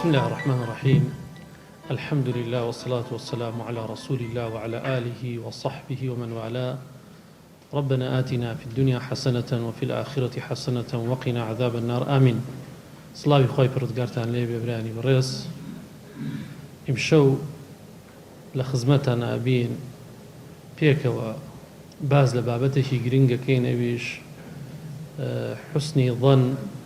بسم اللە الرحمن الرحیم الحمد للە والصلاة والسلام علی رسول اللە وعلی آله وصحبه ومن والاه ربنا آتنا فی الدنیا حسنة وفی الآخرة حسنة وقنا عذاب النار آمین سڵاوی خوای پەروەردگارتان لێ بێ برایانی بەڕێز ئیمشەو لە خزمەتان ئەبین پێکەوە باس لە بابەتێکی گرنگ ئەکەین ئەویش حوسنی ظن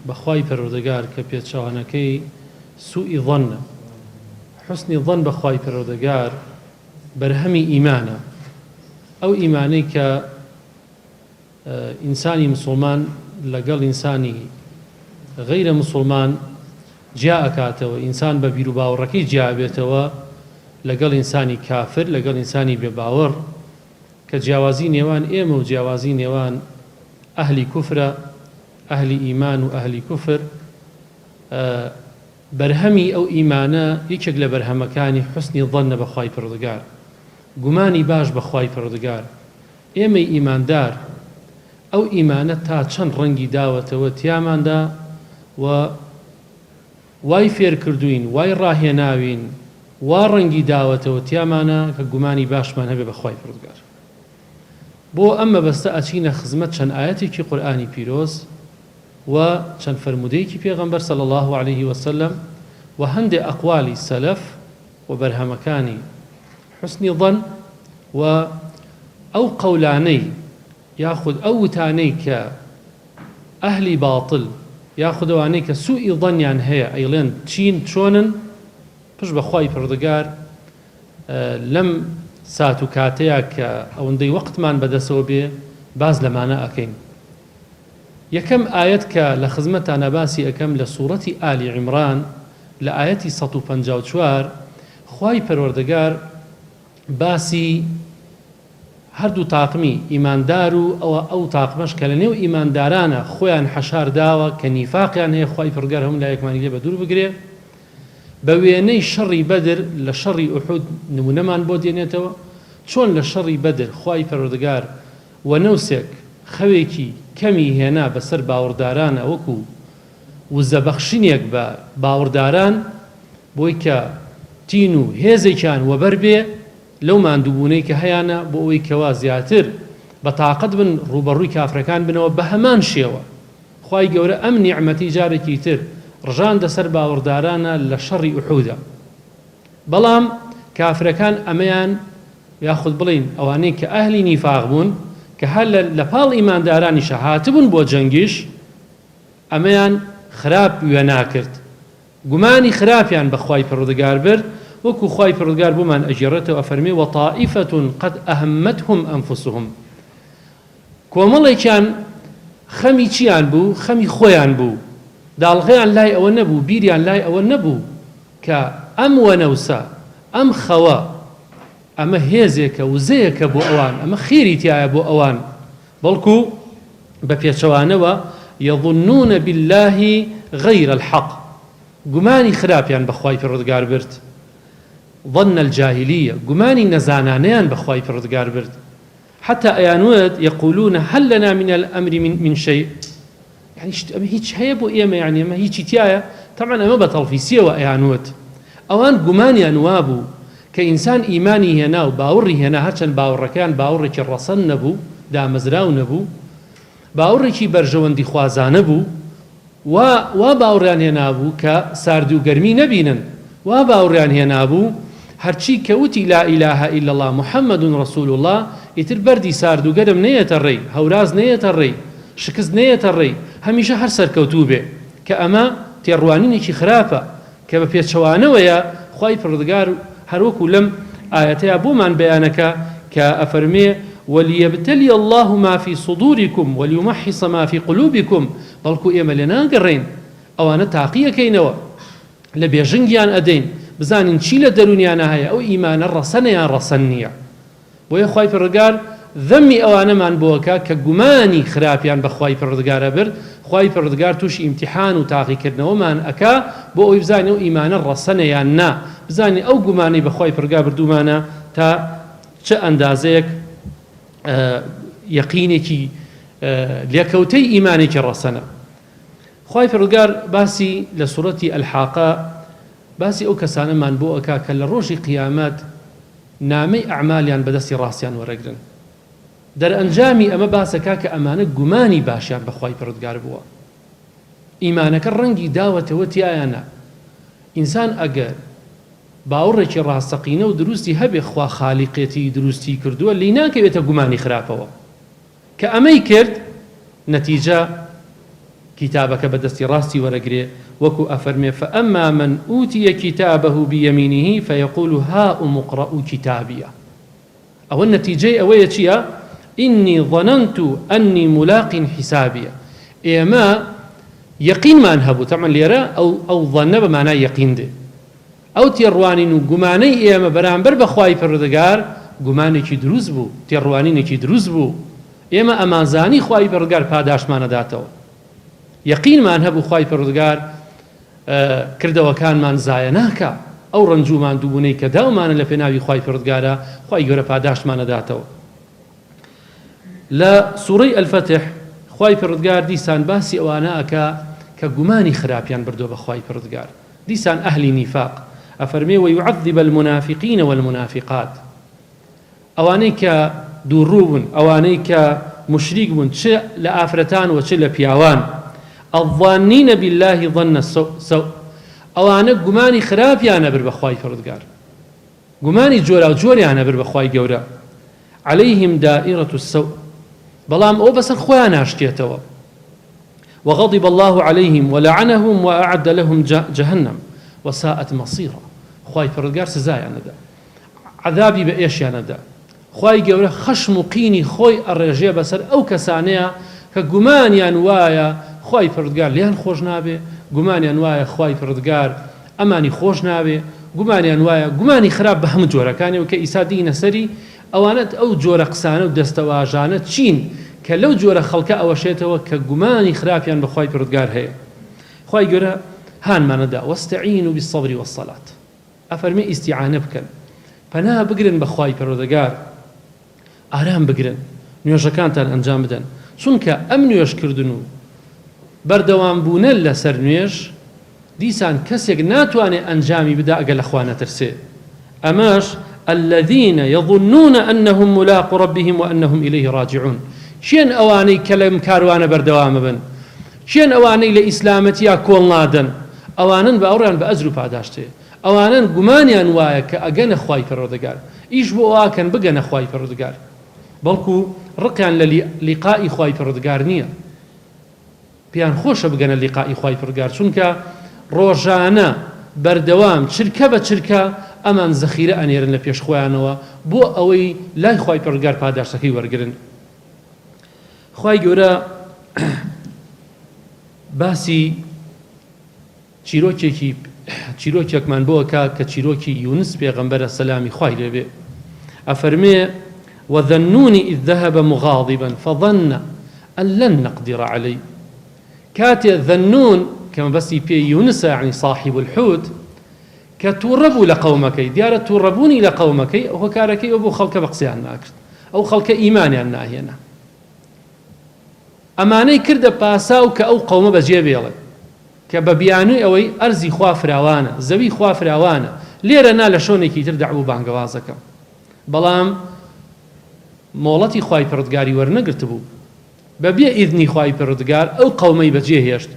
بە خوای پەروەردگار کە پێچەوانەکەی سوئی ظنە. حوسنی ظن بە خوای پەروەردگار بەرهەمی ئیمانە، ئەو ئیمانەی کە ئینسانی مسوڵمان لەگەڵ ئینسانی غەیرە مسوڵمان جیا ئەکاتەوە، ئینسان بە بیروباوەڕەکەی جیا ئەبێتەوە لەگەڵ ئینسانی کافر، لەگەڵ ئینسانی بێباوەڕ. کە جیاوازی نێوان ئێمە و جیاوازی نێوان ئەهلی کوفرە، ئەهلی ئیمان و ئەهلی کوفر، بەرهەمی ئەو ئیمانە یەکێک لە بەرهەمەکانی حوسنی ظەنە بە خوای پەروەردگار، گومانی باش بە خوای پەروەردگار، ئێمەی ئیماندار ئەو ئیمانە تا چەند ڕەنگی داوەتەوە تیاماندا و وای فێر کردووین، وای ڕاهێناوین، وا ڕەنگی داوەتەوە تیامانا کە گومانی باشمان هەبێ بە خوای پەروەردگار. بۆ ئەم مەبەستە ئەچینە خزمەت چەند ئایەتێکی قورئانی پیرۆز و چەند فەرموودەیەکی پێغەمبەر صلی اللە علیه وسلم و هەندێ ئەقوالی سەلەف و بەرهەمەکانی حوسنی ظن و ئەو قەولانەی یاخود ئەو وتانەی کە ئەهلی باتل یاخود ئەوانەی کە سوئی ظنیان هەیە ئەیڵێن چین چۆنن پشت بە خوای پەروەردگار لەم سات و کاتەیا کە ئەوەندەی وەقتمان بەدەسەوە بێ باس لەمانە ئەکەین یەکەم ئایەت کە لە خزمەتانا باسی ئەکەم لە سوڕەتی ئالی عیمران لە ئایەتی 154 خوای پەروەردگار باسی هەردوو تاقمی ئیماندار و ئەوە ئەو تاقمەش کە لەنێو ئیماندارانە خۆیان حەشار داوە کە نیفاقیان هەیە خوای پەروەردگار هەموو لایەکمانی لێ بەدوور بگرێ بە وێنەی شەڕی بەدر لە شەڕی ئوحود نمونەمان بۆ دێنێتەوە چۆن لە شەڕی بەدر خوای پەروەردگار وەنەوسێک خەوێکی کەمی هێنا بەسەر باوەڕدارانە وەکو وزە بەخشینێک بە باوەڕداران بۆی کە تین و هێزێکیان وەبەر بێ لەو ماندووبوونەی کە هەیانە بۆ ئەوەی کەوا زیاتر بە تاقەت بن ڕووبەڕووی کافرەکان بنەوە بەهەمان شێوە خوای گەورە ئەم نیعمەتی جارێکی تر ڕژاندە سەر باوەڕدارانە لە شەڕی ئوحودا بەڵام کافرەکان ئەمەیان یاخود بڵێین ئەوانەی کە ئەهلی نیفاق بوون کە هەر لە پاڵ ئیماندارانیشە هاتبوون بۆ جەنگیش ئەمەیان خراپ وێنا کرد گومانی خراپیان بە خوای پەروەردگار برد، وەکو خوای پەروەردگار بۆمان ئەگێڕێتەوە ئەفەرموێ، وطائفە قد اهمتهم انفسهم، کۆمەڵێکیان خەمی چیان بوو؟ خەمی خۆیان بوو، داڵغەیان لای ئەوە نەبوو، بیریان لای ئەوە نەبوو کە ئەم وەنەوسە، ئەم خەوە، ئەمە هێزێکە، وزەیەکە بۆ ئەوان، ئەمە خێری تیایە بۆ ئەوان، بەڵکو بە پێچەوانەوە یظنون باللە غیر الحق گومانی خراپیان بە خوای پەروەردگار برد، ظن الجاهلیە گومانی نەزانانەیان بە خوای پەروەردگار برد، حتی ئەیانوت یقولون هل لنا من الامر من شیء یعنی شت ئەمە هیچ هەیە بۆ ئێمە یعنی ئەمە هیچی تیایە تەبعەن ئەمە بە تەڵفیسیەوە ئەیانوت ئەوان گومانیان وابوو کە ئینسان ئیمانی هێنا و باوڕی هێنا هەرچەند باوڕەکەیان باوڕێکی ڕەسەن نەبوو دامەزراو نەبوو باوڕێکی بەرژەوەندی خوازانە بوو وا وا باوڕیان هێنابوو کە ساردی و گەرمی نەبینن وا باوڕیان هێنابوو هەرچی کە وتی لا الە الا اللە محمد رسول اللە ئیتر بەردی سارد و گەرم نەیەتە ڕێی هەوراز نەیەتە ڕێی شکست نەیەتە ڕێی هەمیشە هەر سەرکەوتوو بێ کە ئەمە تێڕوانینێکی خراپە کە بە پێچەوانەوەیە خوای پەروەردگار هەروەکو لەم ئایەتەیا بۆمان بەیانەکا کە ئەفەرموێ، ولیبتلی اللە ما فی صدورکم ولیمحص ما فی قلوبکم، بەڵکو ئێمە لێناگەڕێین ئەوانە تاقی ئەکەینەوە لە بێژنگیان ئەدەین بزانین چی لە دەرونیانا هەیە ئەو ئیمانە ڕەسەنە یان ڕەسەن نیە. بۆیە خوای پەروەردگار ذەمی ئەوانەمان بۆ ئەکا کە گومانی خراپیان بە خوای پەروەردگار ئەبرد، خوای پەروەردگار توشی ئیمتیحان و تاقیکردنەوەمان ئەکا بۆ ئەوەی بزانین ئەو ئیمانە ڕەسەنە یان نا، بزانین ئەو گومانەی بە خوای پەروەردگار بردوومانە تا چ ئەندازەیەک یەقینێکی لێکەوتەی ئیمانێکی ڕەسەنە. خوای پەروەردگار باسی لە سورەتی الحاقە. باسی ئەو کەسانەمان بۆ ئەکا کە لە ڕۆژی قیامەت نامەی ئەعمالیان بە دەستی ڕاستیان وەرەگرن. دەرئەنجامی ئەمە باس ئەکا کە ئەمانە گومانی باشیان بە خوای پەروەردگار بووە. ئیمانەکە ڕەنگی داوەتەوە تیایانا. ئینسان ئەگەر باوڕێکی ڕاستەقینە و دروستی هەبێ خوا خالیقێتی دروستی کردووە لێی ناکەوێتە گومانی خراپەوە. کە ئەمەی کرد نەتیجە کیتابەکە بە دەستی ڕاستی وەرەگرێ وەکو ئەفەرمێ فاما من اوتی کتابه بیمینه فیقول هاؤم اقرءوا کتابیە ئەوە نەتیجەی ئەوەیە چیە انی ظننت انی ملاق حسابیە ئێمە یەقینمان هەبوو تەبعەن لێرە ئەو ئەو ظنە بە مانای یەقین دێ ئەو تێڕوانین و گومانەی ئێمە بەرامبەر بە خوای پەروەردگار گومانێکی دروست بوو، تێڕوانینێکی دروست بوو، ئێمە ئەمانزانی خوای پەروەردگار پاداشتمان ئەداتەوە، یەقینمان هەبوو خوای پەروەردگار کردەوەکانمان زایە ناکا، ئەو ڕەنج و ماندووبوونەی کە داومانە لە پێناوی خوای پەروەردگارا خوای گەورە پاداشتمان ئەداتەوە. لە سوڕەی الفتح خوای پەروەردگار دیسان باسی ئەوانە ئەکا کە گومانی خراپیان بردووە بە خوای پەروەردگار، دیسان ئەهلی نیفاق ئەفەرمێ ویعذب المنافقین والمنافقات ئەوانەی کە دووڕوو بوون ئەوانەی کە موشریک بوون چ لە ئافرەتان و چ لە پیاوان الظانین بالله ظن السوء ئەوانە گومانی خراپیان ئەبرد بە خوای پەروەردگار گومانی جۆراوجۆریان ئەبرد بە خوای گەورە علیهم دائرة السوء بەڵام ئەوە بەسەر خۆیان ناشکێتەوە وغضب اللە علیهم ولعنهم واعد لهم جهنم وساءت مصیرا خوای پەروەردگار سزایان ئەدا عەذابی بە ئێشیان ئەدا خوای گەورە خەشم و قینی خۆی ئەڕێژێ بەسەر ئەو کەسانەیا کە گومانیان وایە خوای پەروەردگار لێیان خۆش نابێ گومانیان وایە خوای پەروەردگار ئەمانی خۆش ناوێ گومانیان وایە گومانی خراپ بە هەموو جۆرەکانیەوە کە ئیسا دینە سەری ئەوانە ئەو جۆرە قسانە و دەستەواژانە چین کە لەو جۆرە خەڵکە ئەوەشێتەوە کە گومانی خراپیان بە خوای پەروەردگار هەیە خوای گەورە هانمانەدا واستعینوا بالصبر والصلاة ئەفەرمێ ئیستیعانە بکەن پەنا بگرن بە خوای پەروەردگار ئارام بگرن نوێژەکانتان ئەنجام بدەن چونکە ئەم نوێژ کردن و بەردەوام بوونە لەسەر نوێژ دیسان کەسێک ناتوانێ ئەنجامی بدا ئەگەر لە خوا نەترسێ ئەمەش الذین یظنون انهم ملاقو ربهم وانهم الیه راجعون کێن ئەوانەی کە لەم کاروانە بەردەوامەبن کێن ئەوانەی لە ئیسلامەتیا کۆڵ نادەن ئەوانەن باوەڕیان بە ئەجر و پاداشت هەیە ئەوانەن گومانیان وایە کە ئەگەنە خوای پەروەردگار ئیش بۆ ئەوەکەن بگەنە خوای پەروەردگار بەڵکو ڕقیان لە لیقائی خوای پەروەردگار نییە پێیان خۆشە بگەنە لیقائی خوای پەروەردگار چونکە ڕۆژانە بەردەوام چرکە بە چرکە ئەمان زەخیرە ئەنێرن لە پێش خۆیانەوە بۆ ئەوەی لای خوای پەروەردگار پاداشتەکەی وەرگرن خوای گەورە باسی چیرۆکێکی چیرۆکێکمان بۆ ئەکا کە چیرۆکی یونس پێغەمبەرە سەلامی خوای لێ بێ ئەفەرمێ وذا النون اذ ذهب مغاضبا فظن ان لن نقدر علیه کاتێ ذا النون کە مەبەستی پێی یونسە یعنی صاحب الحوت کە تووڕە بوو لە قەومەکەی دیارە تووڕەبوونی لە قەومەکەی هۆکارەکەی ئەو بوو خەڵکە بە قسەیان ناکرد ئەو خەڵکە ئیمانیان ناهێنا ئەمانەی کردە پاساو کە ئەو قەومە بەجێ بێڵێ کە بە بیانووی ئەوەی ئەرزی خوا فراوانە، زەوی خوا فراوانە، لێرە نا لە شۆنێکی تر دەعوە و بانگەوازەکەم. بەڵام مۆڵەتی خوای پەروەردگاری وەرنەگرتبوو. بە بێ ئیذنی خوای پەروەردگار ئەو قەومەی بەجێ هێشت.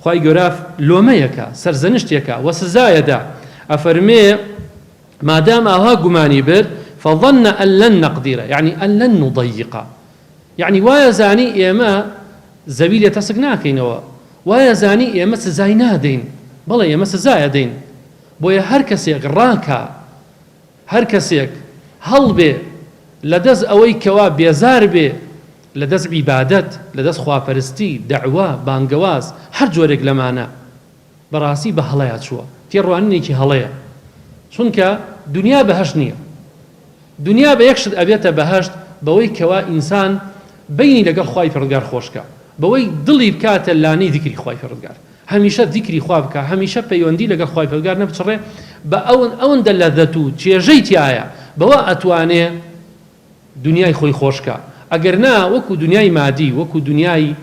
خوای گەورە لۆمەیەکە، سەرزەنشتێکە، وە سزایەدا. ئەفەرمێ، مادام ئاوا گومانی برد، فظن ان لن نقدر، یەعنی ان لن نضیق. یەعنی وایەزانی ئێمە زەوی لێ تەسک ناکەینەوە، وایەزانی ئێمە سزای نادەین، بەڵێ ئێمە سزای ئەدەین، بۆیە هەر کەسێک ڕاکا، هەر کەسێک هەڵبێ لە دەست ئەوەی کەوا بێزار بێ لە دەست عیبادەت، لە دەست خواپەرستی، دەعوە، بانگەواز، هەر جۆرێک لەمانە، بەڕاستی بە هەڵەیا چووە، تێڕوانینێکی هەڵەیە، چونکە دونیا بەهەشت نییە. دونیا بە یەک شت ئەبێتە بەهەشت بەوەی کەوا ئینسان بەینی لەگەڵ خوای پەروەردگار خۆش کا بەوەی دڵی بکاتە لانەی زیکری خوای پەروەردگار هەمیشە زیکری خوا بکا هەمیشە پەیوەندی لەگەڵ خوای پەروەردگار نەپچڕێ بە ئەون ئەوەندە لەزەت و چێژەی تیایە بەوە ئەتوانێ دونیای خۆی خۆش کا ئەگەر نا وەکو دونیای مادی وەکو دونیای.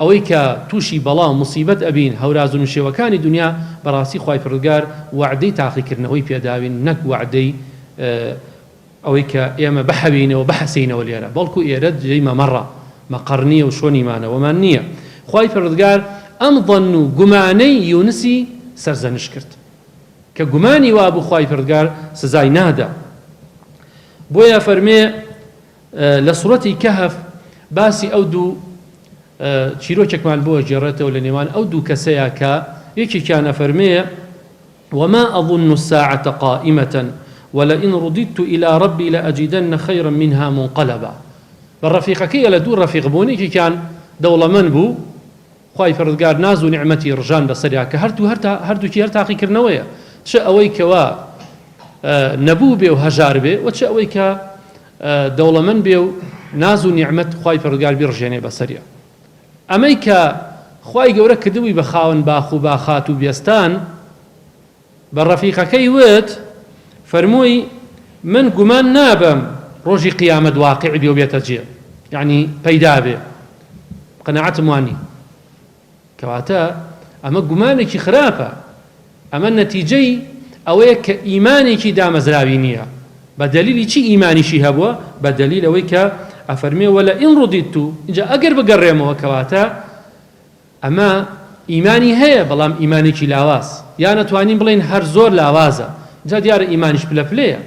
ئەوەی کە تووشی بەڵا و موسیبەت ئەبین، هەوراز و نشێوەکانی دونیا، بەڕاستی خوای پەروەردگار وەعدەی تاقیکردنەوەی پێداوین نەک وەعدەی ئەوەی کە ئێمە بحەوێینەوە بحەسێینەوە لێرە، بەڵکو ئێرە جێی مەمەڕە، مەقەڕ نییە و شۆنی مانەوەمان نییە. خوای پەروەردگار ئەم ظەن و گومانەی یونسی سەرزەنشت کرد. کە گومانی وابوو خوای پەروەردگار سزای نادا. بۆیە فەرمێ لە سوڕەتی کەهف باسی ئەو دوو چیرۆکێکمان بۆ ئەگێڕێتەوە لە نێوان ئەو دوو کەسەیا کە یەکێکیان ئەفەرمێ وما أظن الساعة قائمة ولئن رددت إلى ربي لأجدن خيرا منها منقلبا بە ڕەفیقەکەی لە دوو ڕەفیق بوون یەکێکیان دەوڵەمەند بوو خوای پەروەردگار ناز و نیعمەتی ڕژان بەسەریا کە هەردوو هەر هەردووکی هەر تاقیکردنەوەیە چ ئەوەی کەوا نەبوو بێ و هەژار بێ و چ ئەوەی کە دەوڵەمەند بێ و ناز و نیعمەت خوای پەروەردگار بیڕژێنێ بەسەریا ئەمەی کە خوای گەورە کردبووی بە خاوەن باخ و باخات و بێستان بە ڕەفیقەکەی وت، فەرمووی، من گومان نابەم ڕۆژی قیامەت واقیع بێ و بێتە جێ، یەعنی پەیدا بێ، قەناعەتم وا نییە. کەواتە ئەمە گومانێکی خراپە، ئەمە نەتیجەی ئەوەیە کە ئیمانێکی دامەزراوی نییە. بە دەلیلی چی ئیمانیشی هەبووە؟ بە دەلیل ئەوەی کە ئەفەرموێ، ولئن رددت، ئینجا ئەگەر بگەڕێمەوە، کەواتە ئەمە ئیمانی هەیە بەڵام ئیمانێکی لاواز یان ئەتوانین بڵێین هەر زۆر لاوازە جا دیارە ئیمانیش پلە پلەیە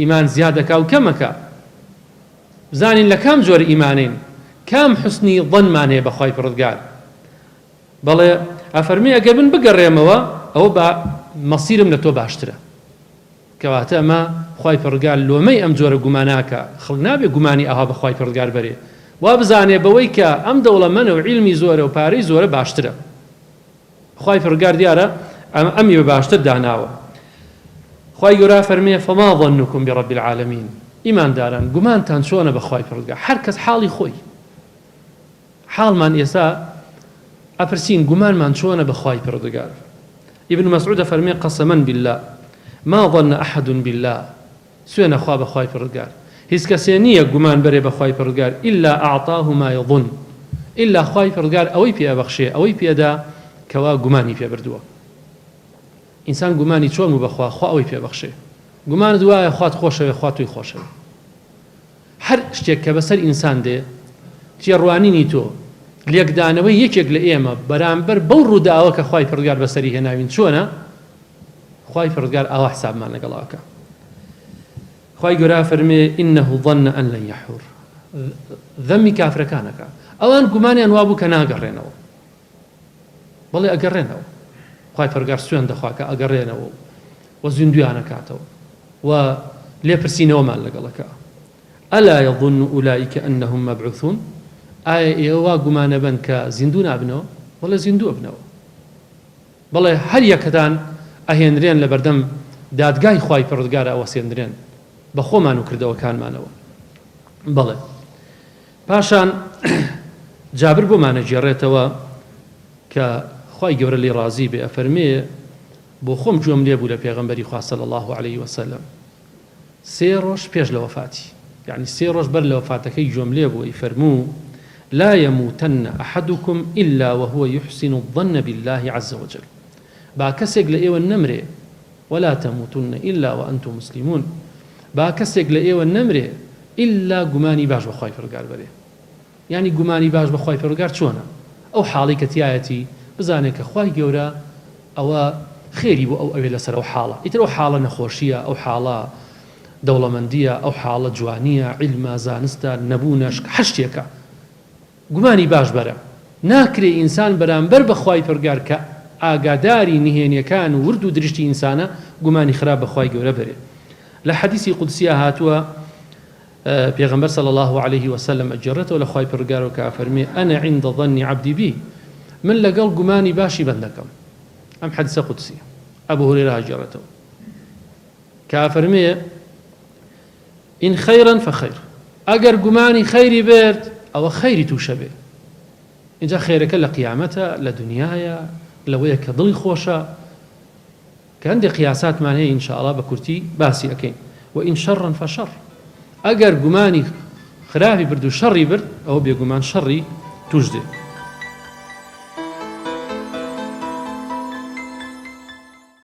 ئیمان زیاد ئەکا و کەم ئەکا بزانین لە کام جۆر ئیمانین کام حسنی ظنمان هەیە بە خوای پەروەردگار بەڵێ ئەفەرمێ ئەگەر من بگەڕێمەوە ئەوە بە مەسیرم لە تۆ باشترە کەواتە ئەمە خوای پەروەردگار لۆمەی ئەم جۆرە گوماناکە، خەڵک نابێ گومانی ئاوا بە خوای پەروەردگار بەرێ وا بزانێ بەوەی کە ئەم دەوڵەمەنە و عیلمی زۆرە و پارەی زۆرە باشترە. خوای پەروەردگار دیارە ئەم ئەمی بە باشتر داناوە. خوای گەورە فەرمێ فما ظنكم برب العالمین ئیمانداران گومانتان چۆنە بە خوای پەروەردگار هەر کەس حاڵی خۆی حاڵمان ئێستا ئەپرسین گومانمان چۆنە بە خوای پەروەردگار ابن مسعود ئەفەرمێ قسما باللە ما ظن احد باللە سوێنە خوا بە خوای پەروەردگار هیچ کەسێ نییە گومان بەرێ بە خوای پەروەردگار الا اعطاه ما یظن الا خوای پەروەردگار ئەوەی پێ ئەبەخشێ ئەوەی پێدا کەوا گومانی پێ بردووە ئینسان گومانی چۆن بوو بەخوا خوا ئەوەی پێ بەخشێ گومانت وایە خوات خۆشەوێ خوا تۆی خۆشەوێ هەر شتێک کە بەسەر ئینسان دێ، تێڕوانینی تۆ، لێکدانەوەی یەکێک لە ئێمە بەرامبەر بەو ڕووداوە کە خوای پەروەردگار بەسەری هێناوین چۆنە، خوای پەروەردگار ئاوا حسابمان لەگەڵ ئەکا. خوای گەورە ئەفەرموێ، انه ظن ان لن یحور، ذەمی کافرەکان ئەکا، ئەوان گومانیان وابوو کە ناگەڕێنەوە. بەڵێ ئەگەڕێنەوە خوای پەرگار سوێن دەخوا کە ئەگەڕێنەوە و زیندویان ئەکاتەوە و لێپرسینەوەمان لەگەڵ ئەکا الا یظن اولئک انهم مبعوثون ئایا ئێوە وا گومانەبەن کە زیندوو نابنەوە بەڵێ زیندوو ئەبنەوە بەڵێ هەر یەکەتان ئەهێنرێن لە بەردەم دادگای خوای پەروەردگارا ئەوەسێندرێن بە خۆمان و کردەوەکانمانەوە بەڵێ پاشان جابر بۆمان ئەگێڕێتەوە کە خوای گەورە لێی ڕازی بێ ئەفەرمێ، بۆ خۆم گوێم لێ بوو لە پێغەمبەری خوا صلی اللە علیە وسلم سێ ڕۆژ پێش لە وەفاتی یەعنی سێ ڕۆژ بەر لە وەفاتەکەی گوێم لێ بوو ئەیفەرموو، لا یموتن احدکم الا وهو یحسن الظن باللە عز وجل با کەسێک لە ئێوە نەمرێ ولا تموتن الا وانتم مسلمون با کەسێک لە ئێوە نەمرێ ئیلا گومانی باش بە خوای پەروەردگار بەرێ یانی گومانی باش بە خوای پەروەردگار چۆنە ئەو حاڵەی کە تیایەتی بزانێ کە خوای گەورە ئەوە خێری بۆ ئەو ئەوێ لەسەر ئەو حاڵە ئیتر ئەو حاڵە نەخۆشیە ئەو حاڵە دەوڵەمەندیە ئەو حاڵە جوانیە عیلمە زانستە نەبوونە هەر شتێکە گومانی باش بەرە. ناکرێ ئینسان بەرامبەر بە خوای پەرگار کە ئاگاداری نهێنیەکان و ورد و درشتی ئینسانە گومانی خراپ بە خوای گەورە بەرێ. لە حەدیسی قودسیا هاتووە پێغەمبەر صلی اللە علیه وسلم ئەگێڕێتەوە لە خوای پەروەردگارەوە کە ئەفەرموێ انا عند ظن عبدی بی من لەگەڵ گومانی باشی بەندەکەم ئەم حەدیسە قودسیە ئەبو هورەیرە ئەگێڕێتەوە کە ئەفەرموێ ان خیرا فخیر ئەگەر گومانی خەیری برد ئەوە خەیری توشە بێ ئینجا خێرەکە لە قیامەتە لە دنیایە لەوەیە کە دڵی خۆشە کە هەندێک قیاساتمان هەیە ان شاء اللە بە کورتی باسی ئەکەین وان شرا فشر ئەگەر گومانی خراپی برد و شەڕی برد ئەوە بێگومان شەڕی توش دێ.